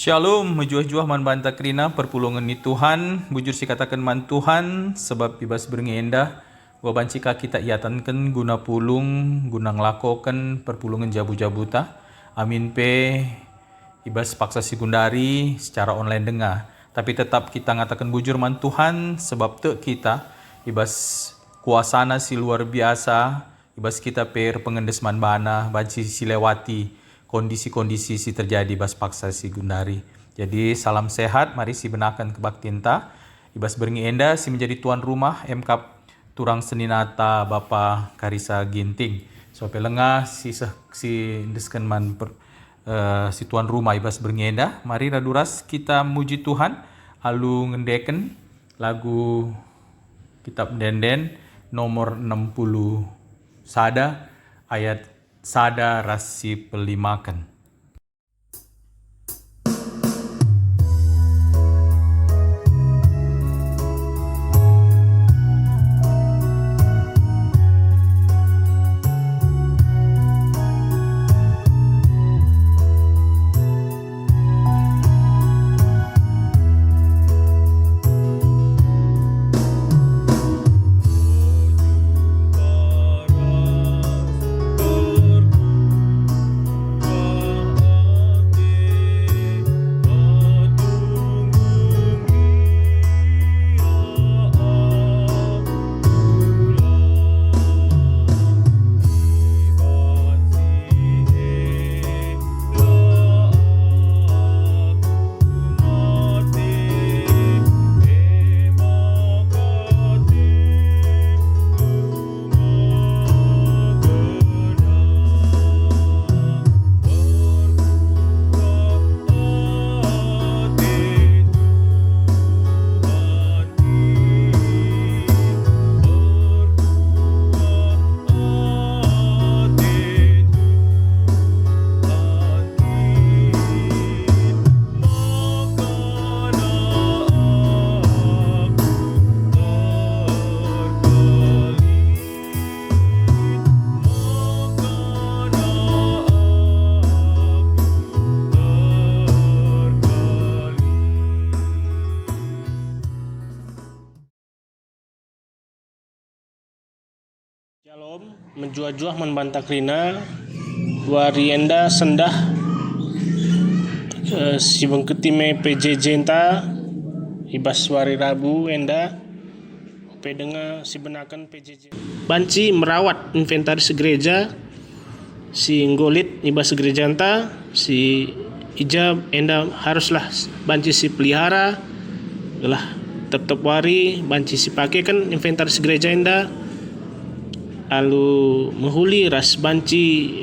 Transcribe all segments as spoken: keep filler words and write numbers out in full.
Shalom, mejuah-juah man banta kerina perpulungen ni Tuhan. Bujur sikataken man Tuhan, sebab i bas berngi enda, banci ka kita iatenken guna pulung, guna ngelakoken perpulungen jabu-jabuta. Amin pe i bas paksa si gundari secara online denga. Tapi tetap kita ngataken bujur man Tuhan, sebab tek kita i bas kuasaNa si luar biasa, i bas kita pe erpengendes man baNa, banci silewati kondisi-kondisi si terjadi bas paksa si gundari. Jadi, salam sehat, mari sibenaken kebaktinta. I bas berngi enda si menjadi tuan rumah, emkap turang seninata Bapa Karisa Ginting. So pe langa si seh, si endesken man per-, eh, si tuan rumah i bas berngi enda, mari radu ras kita muji Tuhan alu ngendeken lagu Kitab Ende-enden nomor enam puluh sada ayat sada ras si pelimaken. Shalom, mejuah-juah man banta kerina. Wari enda sendah, eh, sibengketi me P J J-nta i bas wari Rabu enda. Pe denga sibenaken P J J. Banci merawat inventaris gereja si enggo lit i bas gerejanta, si i ja enda haruslah banci sipelihara, gelah tep-tep wari banci sipakeken inventaris gereja enda alu mehuli ras banci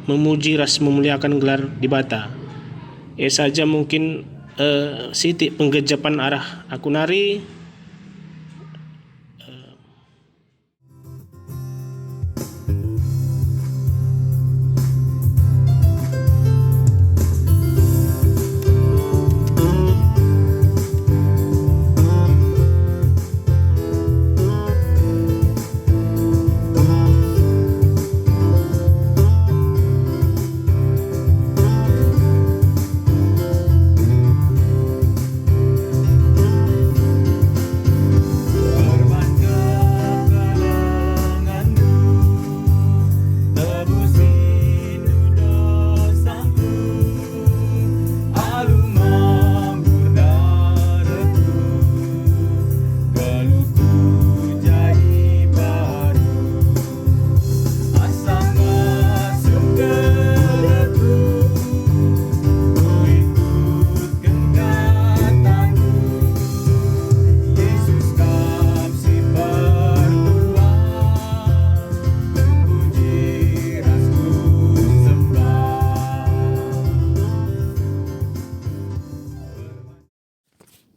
memuji ras memuliaken gelar Dibata. E saja mungkin, eh, sitik penggejapen arah aku nari.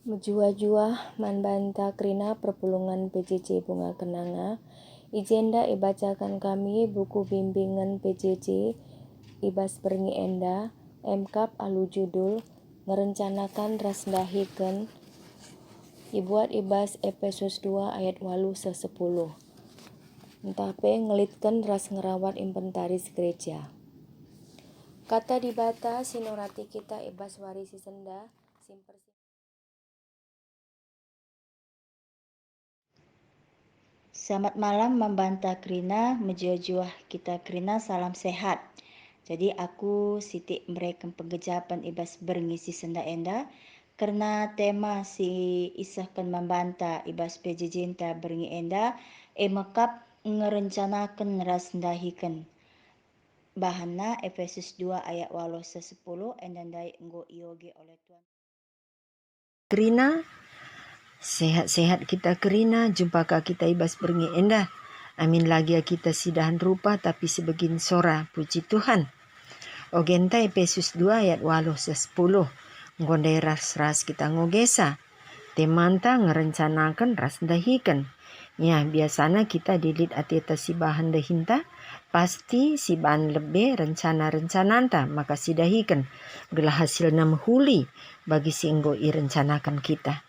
Mejuah-juah man banta kerina perpulungen P J J Bunga Kenanga. I jenda ibacaken kami buku bimbingen P J J i bas berngi enda, emkap alu judul Ngerencanaken ras Ndahiken, ibuat i bas Epesus dua ayat walu seh sepuluh, ntah pe Ngelitken ras Ngerawat Inventaris Gereja. Kata Dibata si nurati kita i bas wari si senda, si mpersi- Selamat malam man banta kerina, mejuah-juah kita kerina, salam sehat. Jadi aku sitik mereken penggejapen i bas berngi si senda enda, kerna tema si isehken man banta i bas P J J-nta berngi enda, e mekap ngerencanaken ras ndahiken. Bahanna Efesus dua ayat waluh seh sepuluh, enda ndai enggo ioge oleh Tuhan. Kerina, sehat-sehat kita kerina, jumpa ka kita i bas berngi enda. Amin la gia kita sidahan rupa, tapi sibegin sora, puji Tuhan. Ogenta Efesus dua ayat waluh seh sepuluh, enggo ndai ras-ras kita ngogesa. Temanta ngerencanaken ras ndahiken. Ya, biasana kita lit ateta sibahan ndahinta, pasti sibahan lebe rencana-rencananta maka sidahiken, gelah hasilna mehuli bagi si enggo irencanaken kita.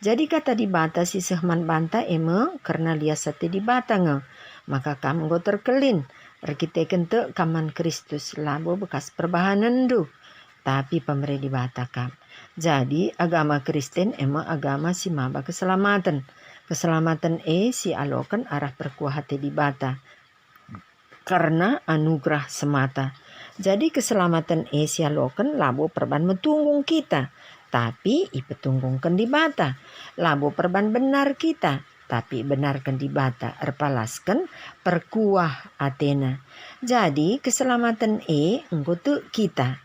Jadi kata Dibata si seh man banta e me kerna lias ate Dibata nge, maka kam enggo terkelin, erkiteken tek kam man Kristus, labo bekas perbahanenndu, tapi pemere Dibata kam. Jadi, agama Kristen e me agama si maba keselamaten. Keselamaten e sialoken arah perkuah ate Dibata kerna anugerah semata. Jadi, keselamaten e sialoken labo perban metunggung kita, tapi ipetunggungken Dibata. Labo perban benar kita, tapi ibenarken Dibata erpalasken perkuah ateNa. Jadi, keselamaten e enggo tek kita.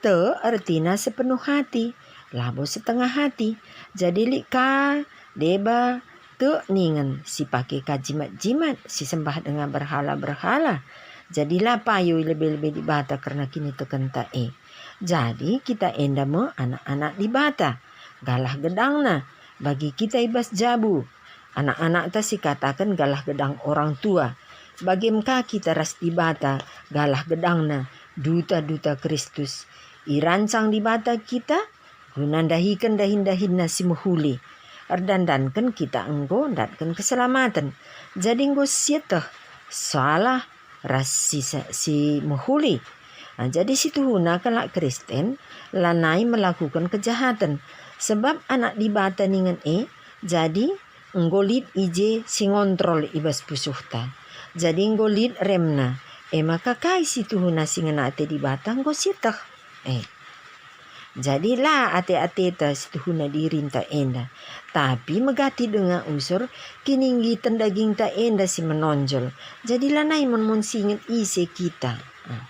Tek ertina sepenuh hati, labo setengah hati. Jadi lit ka deba tek ningen si pake ka jimat-jimat, si sembah denga berhala-berhala. Jadi la payo i lebe-lebe Dibata kerna kinitekenta e. Jadi kita enda me anak-anak Dibata, galah gedangna bagi kita i bas jabu. Anak-anakta sikataken galah gedang orang tua. Bage me ka kita ras Dibata, galah gedangna, duta-duta Kristus. Irancang Dibata kita guna ndahiken dahin-dahinNa si mehuli. Erdandanken kita enggo ndatken keselamaten. Jadi enggo sieteh salah ras si, si mehuli. Nah, jadi situhuna kalak Kristen lanai melakuken kejahaten, sebab anak Dibata ningen e, jadi enggo lit i je si ngontrol i bas pusuhta. Jadi enggo lit remna, e maka kai situhuna si ngena ate Dibata enggo sieteh. Eh. Jadi la ate-ateta situhuna dirinta enda, tapi megati denga usur kininggiten dagingta enda si menonjol. Jadi lanai mon-mon singet ise kita. Ah.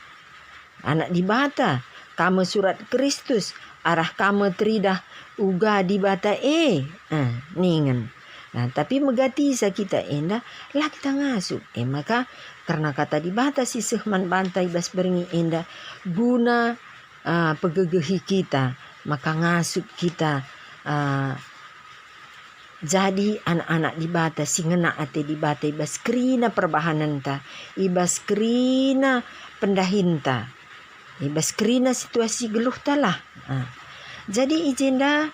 Anak Dibata, ka me surat Kristus, arah ka me teridah uga Dibata e. Ah, ningen. Nah, tapi megatisa kita enda, la kita ngasup. E maka, kerna kata Dibata si seh man banta i bas berngi enda, guna ah, pegegehi kita, maka ngasup kita, ah, jadi anak-anak Dibata si ngena ate Dibata i bas kerina perbahanenta, i bas kerina pendahinta, i bas kerina situasi geluhta lah. Ah. Jadi i jenda,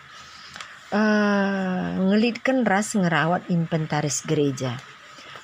eh, ngelitken ras ngerawat inventaris gereja.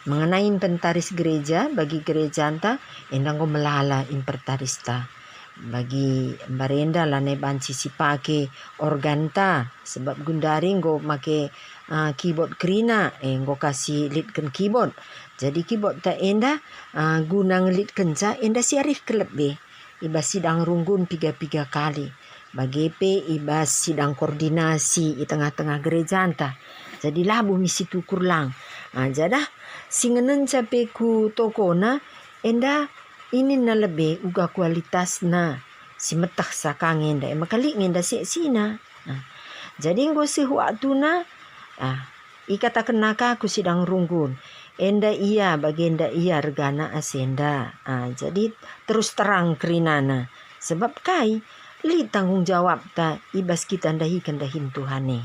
Mengenai inventaris gereja, bagi gerejanta, enda enggo melala inventarista. Bagi mbarenda lanai banci sipake organta, sebab gundari enggo make, ah, keyboard kerina, eh, enggo ka silitken keyboard. Jadi keyboardta enda, ah, guna ngelitkenca enda siarihken lebe i bas sidang runggun piga-piga kali, bage pe i bas sidang koordinasi i tengah-tengah gerejanta. Jadi labo misi tukur lang. Ah, jadah si ngenenca pe ku tokona, enda ininna lebe uga kualitasna si meteh sakang enda, e maka lit nge enda seksina. Nah, jadi enggo seh waktuna, ah, ikatakenna ka ku sidang runggun, enda ia, bagenda ia regana asenda. Ah, jadi terus terang kerinana. Sebab kai? Lit tanggung jawabta i bas kita ndahiken dahin Tuhan e.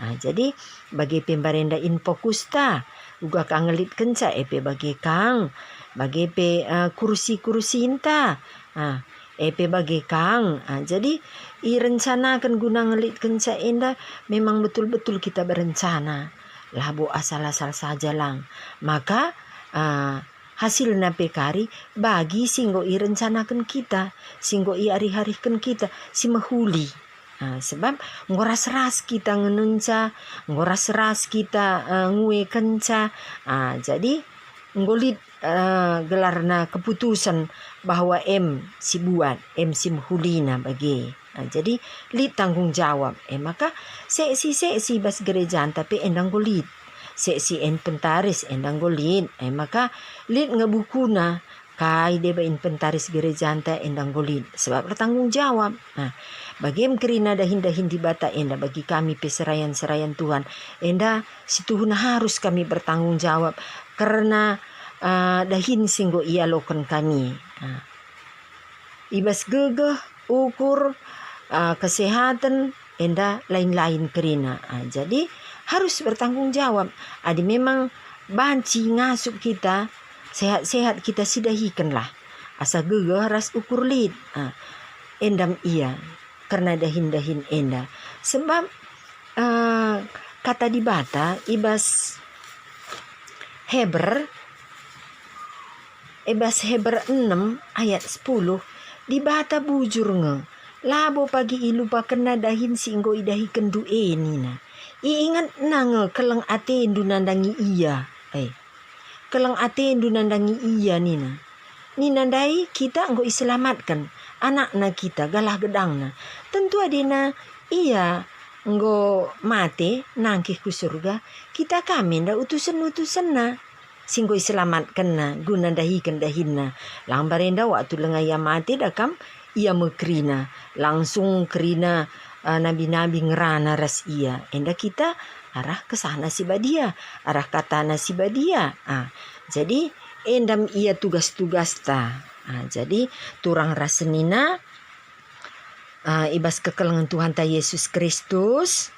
Ah, jadi bage pe mbarenda infokusta, uga ka ngelitkenca e pe bage kang, bage pe, eh, kursi-kursinta, ah, e pe bage kang. Ah, jadi irencanaken guna ngelitkenca enda memang betul-betul kita berencana, labo asal-asal saja lang. Maka, ah, Hasilna pe kari bagi si enggo irencanaken kita, si enggo iarih-arihken kita, si mehuli. Ah, sebab enggo ras-ras kita ngenunca, enggo ras-ras kita, eh, nguekenca. Ah, jadi enggo lit, eh, gelarna keputusen bahwa em si buat, em si mehulina bage. Ah, jadi lit tanggung jawab. E maka seksi-seksi bas gerejanta pe enda enggo lit. Seksi en pentaris enda enggo lit. E maka lit nge bukuna kai deba inventaris gerejanta enda enggo lit, sebab ertanggung jawab. Nah, bagem kerina dahin-dahin Dibata enda bagi kami pe serayan-serayan Tuhan, enda situhuna harus kami bertanggung jawab kerna, eh, dahin si enggo ialoken kami. Nah, i bas gegeh, ukur, eh, kesehatan, enda lain-lain kerina. Ah, jadi harus bertanggung jawab. Adi memang banci ngasup kita, sehat-sehat kita sidahikenlah. Asa gegeh ras ukur lit. Ah, endam ia kerna dahin-dahin enda. Sebab, eh, kata Dibata i bas Heber, i bas Heber enem ayat sepuluh, Dibata bujur nge, labo pagi ilupakenNa dahin si enggo idahikenndu e nina. IingetNa nge keleng ateNdu nandangi ia. Eh, keleng ateNdu nandangi ia nina. Nina ndai kita enggo iselamatken, anakna kita galah gedangna. Tentu adina ia enggo mate nangkih ku Surga, kita ka me enda utusen-utusenNa si enggo iselamatkenNa guna ndahiken dahinNa. Lang mbarenda waktu langa ia mate da kam, ia me kerina, langsung kerina, eh, nabi-nabi ngerana ras ia. Enda kita arah kesahNa si badia, arah kataNa si badia. Ah, jadi endam ia tugas-tugasta. Ah, jadi turang ras senina, ah, i bas kekelengen Tuhanta Yesus Kristus,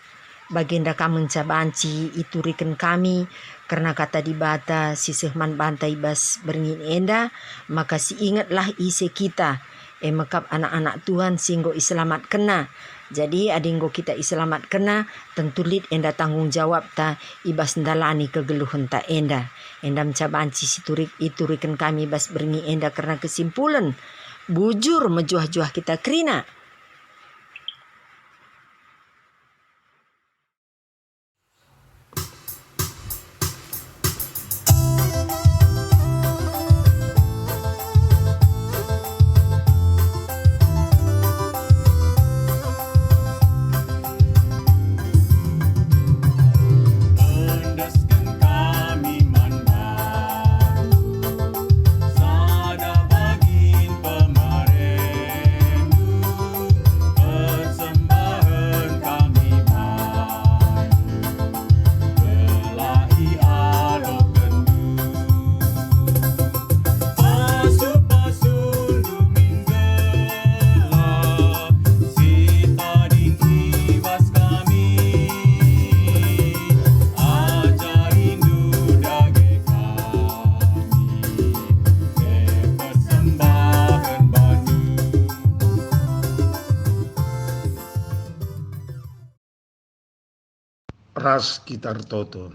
bagenda kam ngenca banci ituriken kami kerna kata Dibata si seh man banta i bas berngi enda, maka siingetlah ise kita, e me kap anak-anak Tuhan si enggo iselamatkenNa. Jadi, adi enggo kita iselamatkenNa, tentu lit enda tanggung jawabta i bas ndalani kegeluhenta enda. Enda ngenca banci siturik-, ituriken kami bas berngi enda kerna kesimpulen. Bujur mejuah-juah kita kerina. Endesken kami man baNdu, sada bagin pemerenNdu, persembahen kami baNdu, gelah iadopkenNdu. Pasu-pasundu min gelah si tading i bas kami, ajarindu dage kami, e persembahen baNdu. Ras kita ertoto.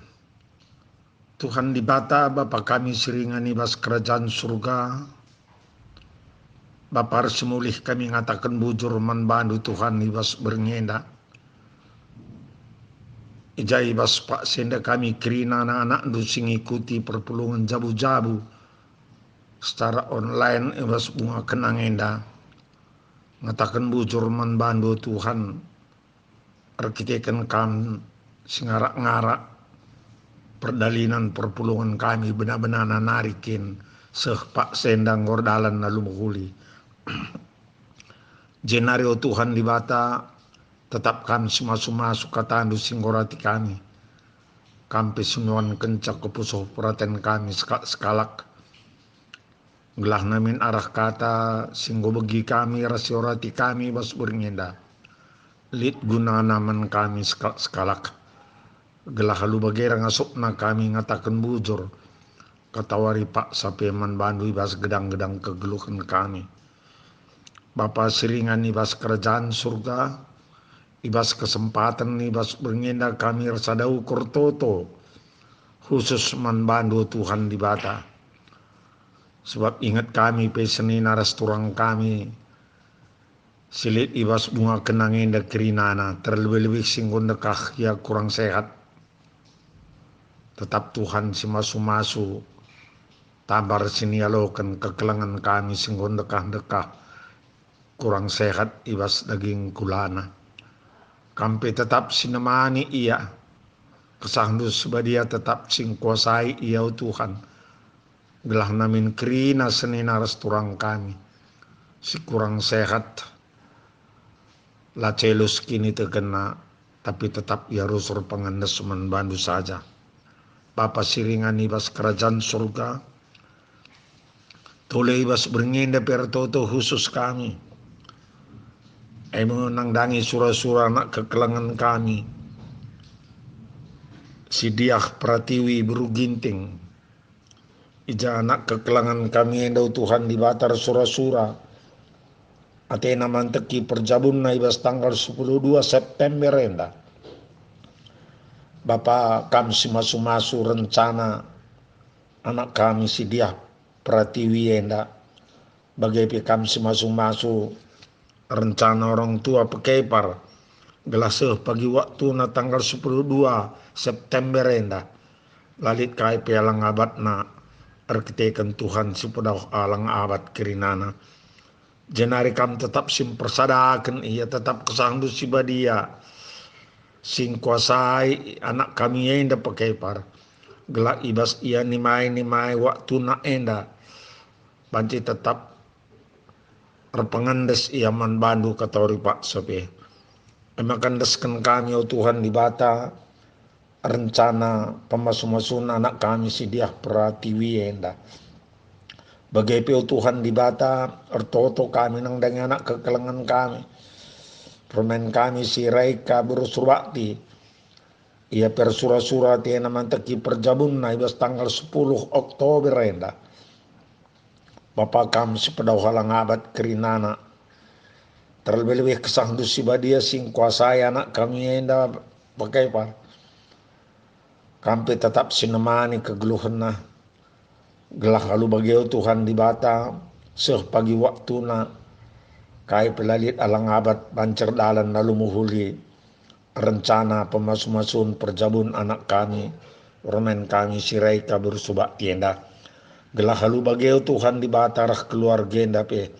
Tuhan Dibata, Bapa kami si ringan i bas Kerajaan Surga, Bapa ersimulih kami ngataken bujur man baNdu, Tuhan, i bas berngi enda. I ja i bas paksa enda kami kerina anak-anakNdu si ngikuti perpulungen jabu-jabu secara online i bas bunga kenang enda. Ngataken bujur man baNdu, Tuhan, erkiteken Kam si ngarak-ngarak perdalinan perpulungen kami, bena-benana nari kin seh paksa enda enggo erdalan alu mehuli. Jenari, o Tuhan Dibata, tetap Kam si masu-masu kataNdu si enggo rati kami. Kam pe si nuankenca kepusuh peraten kami sekalak-sekalak. Gelahna min arah kata si enggo begi kami ras si orati kami bas berngi enda lit gunana man kami sekalak-sekalak. Gelah alu bage ngasupna kami ngataken bujur, katawari paksa pe man baNdu i bas gedang-gedang kegeluhen kami. Bapa si ringan i bas Kerajaan Surga, i bas kesempaten i bas berngi enda kami ersada ukur toto, khusus man baNdu, Tuhan Dibata. Sebab inget kami pe senina ras turang kami si lit i bas bunga kenang enda kerinana, terlebih-lebih si enggo ndekah ia kurang sehat. Tetap Tuhan si masu-masu, tabar si nialoken kekelengen kami si enggo ndekah-ndekah kurang sehat i bas daging kulana. Kam pe tetap si nemani ia. KesahNdu si Badia tetap si ngkuasai ia, o Tuhan. Gelah namin kerina senina ras turang kami si kurang sehat, la celus kinitekenna, tapi tetap ia rusur pengendes man bandu saja. Bapa si ringan i bas Kerajaan Surga, tole i bas berngi enda pe ertoto khusus kami, e me nandangi sura-sura anak kekelengen kami, si Diah Pratiwi Beru Ginting. I ja anak kekelengen kami enda, o Tuhan Dibata, ersura-sura atena manteki perjabunna i bas tanggal sepuluh dua September enda. Bapa, Kam si masu-masu rencana anak kami si Diah Pratiwi enda, bage pe Kam si masu-masu rencana orang tua pekepar, gelah seh pagi waktuna tanggal sepuluh dua September enda, la lit kai pe alang abatna erkiteken Tuhan si pedauh alang abat kerinana. Jenari Kam tetap si mpersadaken ia, tetap KesahNdu si Badia si ngkuasai anak kami enda pekepar, gelah i bas ia nimai-nimai waktuna enda banci tetap erpengendes ia man bandu katori paksa pe. E maka endesken kami, o Tuhan Dibata, rencana pemasu-masun anak kami si Diah Pratiwi enda. Bage pe, o Tuhan Dibata, ertoto kami nandangi anak kekelengen kami, permen kami si Raika Beru Surbakti. Ia pe ersura-sura atena manteki perjabunna i bas tanggal sepuluh Oktober enda. Bapa, Kam si pedauh alang abat kerinana, terlebih-lebih KesahNdu si Badia si ngkuasai anak kami enda pekepar. Kam pe tetap si nemani kegeluhenna. Gelah alu bage, o Tuhan Dibata, seh pagi waktuna, kai pe la lit alang abat banci erdalan alu mehuli rencana pemasu-masun perjabun anak kami, permen kami si Raika Beru Surbakti enda. Gelah alu bage, o Tuhan Dibata, arah keluarga enda pe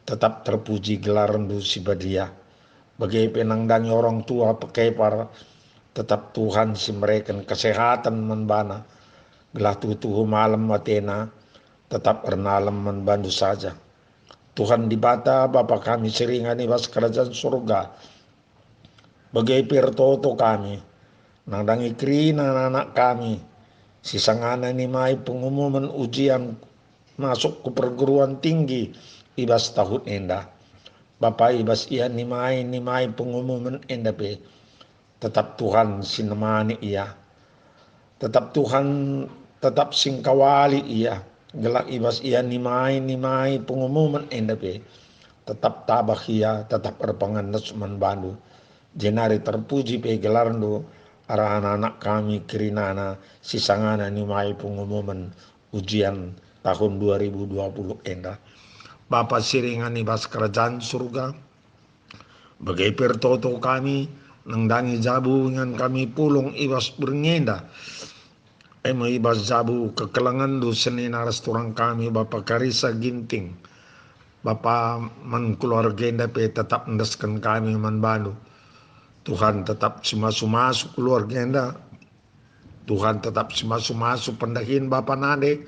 tetap terpuji gelarNdu si Badia. Bage pe nandangi orang tua pekepar, tetap Tuhan si mereken kesehaten man bana, gelah tuhu-tuhu malem atena, tetap ernalem man bandu saja. Tuhan Dibata, Bapa kami si ringan i bas Kerajaan Surga, bage pe ertoto kami nandangi kerina anak kami si sangana nimai pengumumen ujian masuk ku perguruan tinggi i bas tahun enda. Bapa, i bas ia nimai-nimai pengumumen enda pe, tetap Tuhan si nemani ia. Tetap Tuhan, tetap si ngkawali ia, gelah i bas ia nimai-nimai pengumumen enda pe, tetap tabah ia, tetap erpengendes man bandu. Jenari terpuji pe gelarNdu arah anak-anak kami kerinana si sangana nimai pengumumen ujian tahun dua ribu dua puluh enda. Bapa si ringan i bas Kerajaan Surga, bage pe ertoto kami nandangi jabu ingan kami pulung i bas berngi enda, e me i bas jabu kekelengenNdu senina ras turang kami, Bapa Karisa Ginting. Bapa, man keluarga enda pe tetap endesken kami man bandu. Tuhan tetap si masu-masu keluarga enda. Tuhan tetap si masu-masu pendahin bapa nande,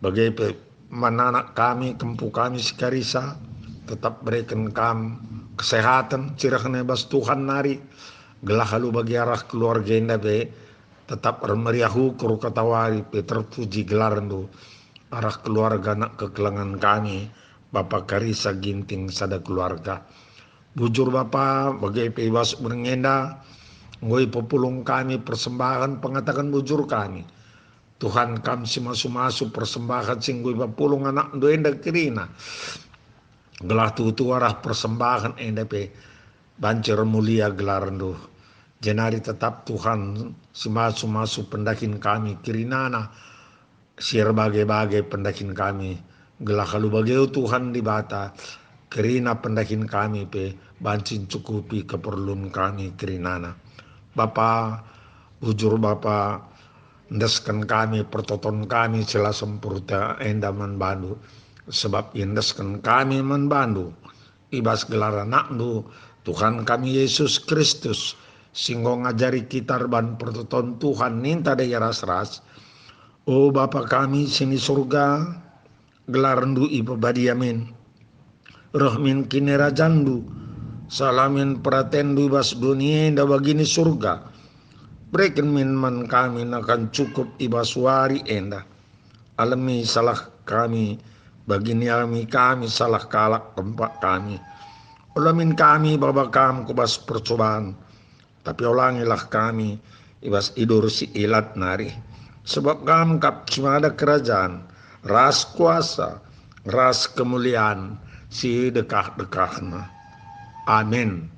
bage pe man anak kami, kempu kami si Karisa, tetap bereken Kam kesehaten, si rehna i bas Tuhan nari, gelah alu bagi arah keluarga enda pe tetap ermeriah ukur katawari pe terpuji gelarNdu arah keluarga anak kekelengen kami, Bapa Karisa Ginting sada keluarga. Bujur Bapa, bage pe i bas berngi enda, enggo ipepulung kami persembahen pengataken bujur kami. Tuhan, Kam si masu-masu persembahen si enggo ipepulung anakNdu enda kerina, gelah tuhu-tuhu arah persembahen enda pe banci ermulia gelarNdu. Jenari tetap Tuhan si masu-masu pendahin kami kerinana, si erbage-bage pendahin kami, gelah alu bage, o Tuhan Dibata, kerina pendahin kami pe banci ncukupi keperlun kami kerinana. Bapa, bujur Bapa, endesken kami pertoton kami si la sempurna enda man bandu, sebab iendesken kami man bandu i bas gelar AnakNdu, Tuhan kami Yesus Kristus, si enggo ngajari kita erban pertoton Tuhan ninta ndai ras-ras. O Bapa kami si ni Surga, gelarNdu ipebadia min. Reh min kinirajanNdu, sala min peratenNdu i bas doni enda bagi ni Surga. Bereken min man kami nakan cukup i bas wari enda. Alemi salah kami, bagi nialemi kami salah kalak kempak kami. Ola min kami baba Kam ku bas percuban, tapi olangilah kami i bas idur si ilat nari. Sebab Kam kap si mada kerajan, ras kuasa, ras kemulian si dekah-dekahna. Amin.